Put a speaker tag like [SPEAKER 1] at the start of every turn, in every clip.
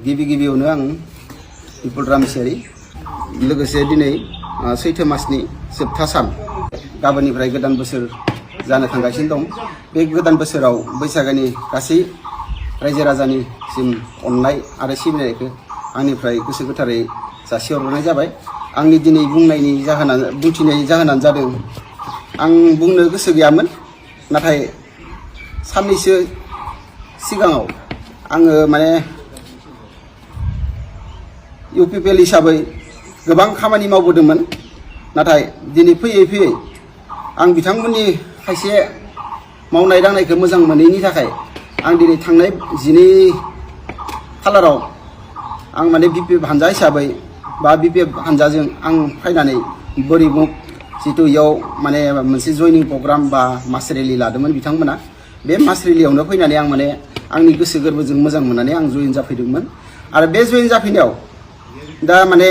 [SPEAKER 1] गिबि गिबियावनो आं बिपुल रामसियारि लोगोसे दिनै सैथो मासनि जोबथा सान गाबोननिफ्राय गोदान बोसोर जानो थांगासिनो दं। बे गोदान बोसोराव बैसागोनि गासै रायजो राजानिसिम अननाय आरो सिबिनायखौ आंनिफ्राय गोसो गोथारै जासिहरनाय जाबाय। आंनि दिनै बुंथिनाय जाहोनानो जादों आं बुंनो गोसो गैयामोन, नाथाय साननैसो सिगाङाव आङो माने UPPL हिसाबै गोबां खामानि मावबोदोंमोन। नाथाय दिनै फैयै फैयै आं बिथांमोननि खायसे मावनाय दांनायखौ मोजां मोनैनि थाखाय आं दिनै थांनाय 12 खालाराव आं माने BPF हानजा हिसाबै बा BPF हानजाजों आं फैनानै बोरिमुख जितु इयाव माने मोनसे जयनिं प्रग्राम बा मास रेलि लादोंमोन बिथांमोना। बे मास रेलियावनो फैनानै आं माने आंनि गोसो गोरबोजों मोजां मोननानै आं जयेन जाफैदोंमोन। आरो बे जयेन जाफैनायाव दा माने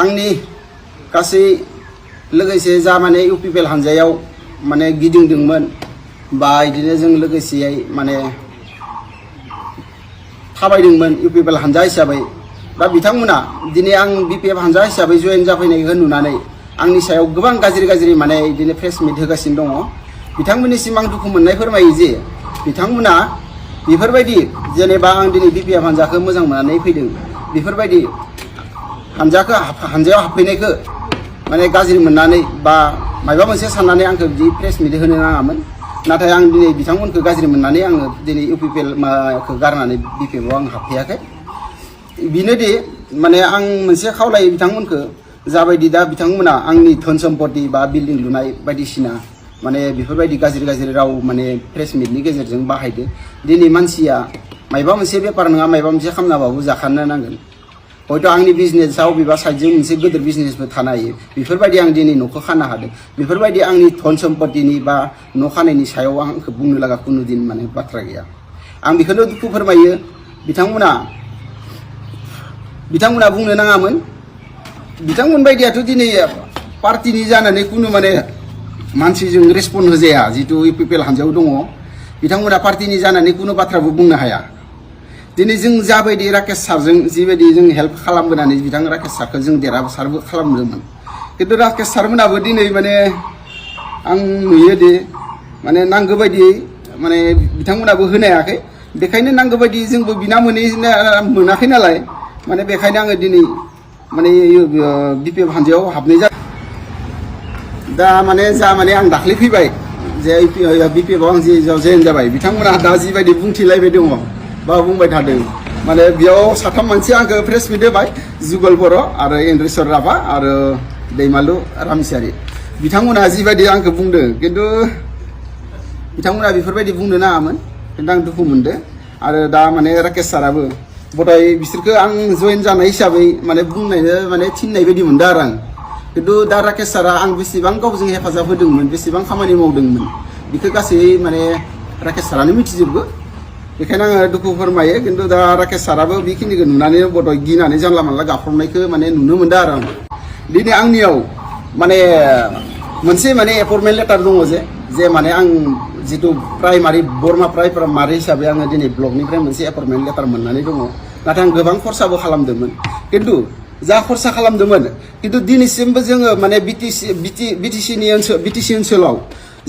[SPEAKER 1] आंनि गासै लोगोसे जा माने UPPL हानजायाव माने गिदिंदोंमोन बा इदिनो जों लोगोसेयै माने थाबायदोंमोन UPPL हानजा हिसाबै। दा बिथांमोना दिनै आं BPF हानजा हिसाबै जयेन जाफैनायखौ नुनानै आंनि सायाव गोबां गाज्रि माने इदिनो प्रेस मिट होगासिनो दङ। बिथांमोननिसिम आं दुखु मोननाय फोरमायो जे बिथांमोना बेफोरबायदि जेनेबा आं दिनै BPF हानजाखौ मोजां मोननानै फैदों, बेफोरबायदि हानजायाव हाबफैनायखौ माने गाज्रि मोननानै बा माबा मोनसे साननानै आंखौ बिदि प्रेस मिट होनो नाङामोन। नाथाय आं दिनै बिथांमोनखौ गाज्रि मोननानै आङो दिनै UPPL खौ गारनानै BPFआव आं हाबफैयाखै। बिनोदि माने आं मोनसे खावलायो बिथांमोनखौ, जाबायदि दा बिथांमोना आंनि धोन सम्पति बा बिल्डिं लुनाय बायदिसिना माने बेफोरबायदि गाज्रि राव माने प्रेस मिटनि गेजेरजों बाहायदो। दिनै मानसिया मायबा मोनसे बेपार नङा मायबा मोनसे खालामनाबाबो जाखानो नांगोन। हयथ' आंनि बिजनेसआव बेबा साइडजों मोनसे गिदिर बिजनेसबो थानो हायो। बेफोरबायदि आं दिनै न'खौ खानो हादों। बेफोरबायदि आंनि धन सम्पतिनि बा न' खानायनि सायाव आंखौ बुंनो लागा खुनु दिन माने बाथ्रा गैया। आं बेखौनो दुखु फोरमायो बिथांमोना बुंनो नाङामोन। बिथांमोन बायदियाथ' दिनै पार्टिनि जानानै खुनु माने मानसिजों रेसपन्ड होजाया। जितु UPPL हानजायाव दङ, बिथांमोना पार्टिनि जानानै खुनु बाथ्राबो बुंनो हाया। दिनै जों जाबायदि राकेश सारजों जिबायदि जों हेल्प खालामबोनानै बिथां राकेश सारखौ जों देरहासारबो खालामदोंमोन, खिन्थु राकेश सारमोनाबो दिनै माने आं नुयोदि माने नांगौ बायदियै माने बिथांमोनाबो होनो हायाखै। बेखायनो नांगौ बायदि जोंबो बिना मोनाखै नालाय माने बेखायनो आङो दिनै माने BPF हानजायाव हाबनाय जादों। दा माने आं दाख्लै फैबाय जे BPFआव आं जयेन जाबाय, बिथांमोना दा जिबायदि बुंथिलायबाय दङ बा बुंबाय थादों, माने बेयाव 3 मानसि आंखौ प्रेस मिट होबाय, जुगल बर' आरो इन्द्रेश्वर राभा आरो दैमालु रामसियारि। बिथांमोना जिबायदि आंखौ बुंदों, खिन्थु बिथांमोना बेफोरबायदि बुंनो नाङामोन। खिन्थु आं दुखु मोनदों। आरो दा माने राकेश साराबो बधाय बिसोरखौ आं जयेन जानाय हिसाबै माने बुंनायनो माने थिननाय बायदि मोनदों आरो आं। खिन्थु दा राकेश सारा आं बेसेबां गावजों हेफाजाब होदोंमोन, बेसेबां खामानि मावदोंमोन, बेखौ गासै माने राकेश सारानो मिथिजोबगौ। बेखायनो आङो दुखु फोरमायो। खिन्थु दा राकेश साराबो बेखिनिखौ नुनानै बधाय गिनानै जानला मानला गाफ्रबनायखौ माने नुनो मोनदों आरो आं। दिनै आंनियाव माने मोनसे माने एपइन्टमेन्ट लेटार दङ जे माने आं जितु बरमा प्राइमारि हिसाबै आङो दिनै ब्लकनिफ्राय मोनसे एपइन्टमेन्ट लेटार मोननानै दङ। नाथाय आं गोबां खरसाबो खालामदोंमोन। खिन्थु जा खरसा खालामदोंमोन, खिन्थु दिनैसिमबो जोङो माने BTC ओनसोलाव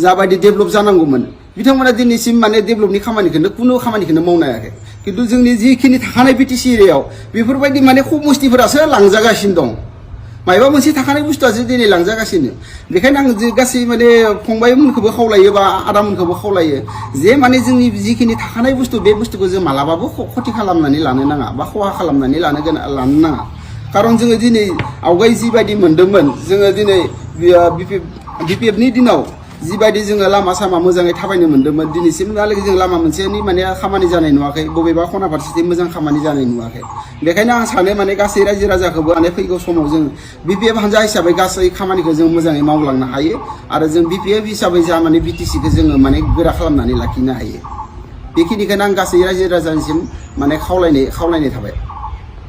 [SPEAKER 1] जाबायदि डेभेलप जानांगौमोन, बिथांमोना दिनैसिम माने डेभेलपनि खुनु खामानिखौनो मावनो हायाखै। खिन्थु जोंनि जिखिनि थाखानाय BTC एरियायाव बेफोरबायदि माने खमस्थिफोरासो लांजागासिनो दं। मायबा मोनसे थाखानाय बुस्थुआसो दिनै लांजागासिनो। बेखायनो आं गासै माने फंबायमोनखौबो खावलायो बा आदामोनखौबो खावलायो जे माने जोंनि जिखिनि थाखानाय बुस्थु, बे बुस्थुखौ जों मालाबाबो खथि खालामनानै लानो नाङा बा खहा खालामनानै लानो नाङा। खारन जोङो दिनै आवगाय जिबायदि मोनदोंमोन, जोङो दिनै BPFनि दिनाव जिबायदि जोङो लामा सामा मोजाङै थाबायनो मोन्दोंमोन, दिनैसिमहालागै जों लामा मोनसेनि माने खामानि जानाय नुवाखै, बबेबा खना फारसेथिं मोजां खामानि जानाय नुवाखै। बेखायनो आं सानो माने गासै रायजो राजाखौबो माने फैगौ समाव जों BPF हानजा हिसाबै गासै खामानिखौ जों मोजाङै मावलांनो हायो आरो जों BPF हिसाबै जा माने BTCखौ जोङो माने गोरा खालामनानै लाखिनो हायो। बेखिनिखौनो आं गासै रायजो राजानिसिम माने खावलायनाय थाबाय।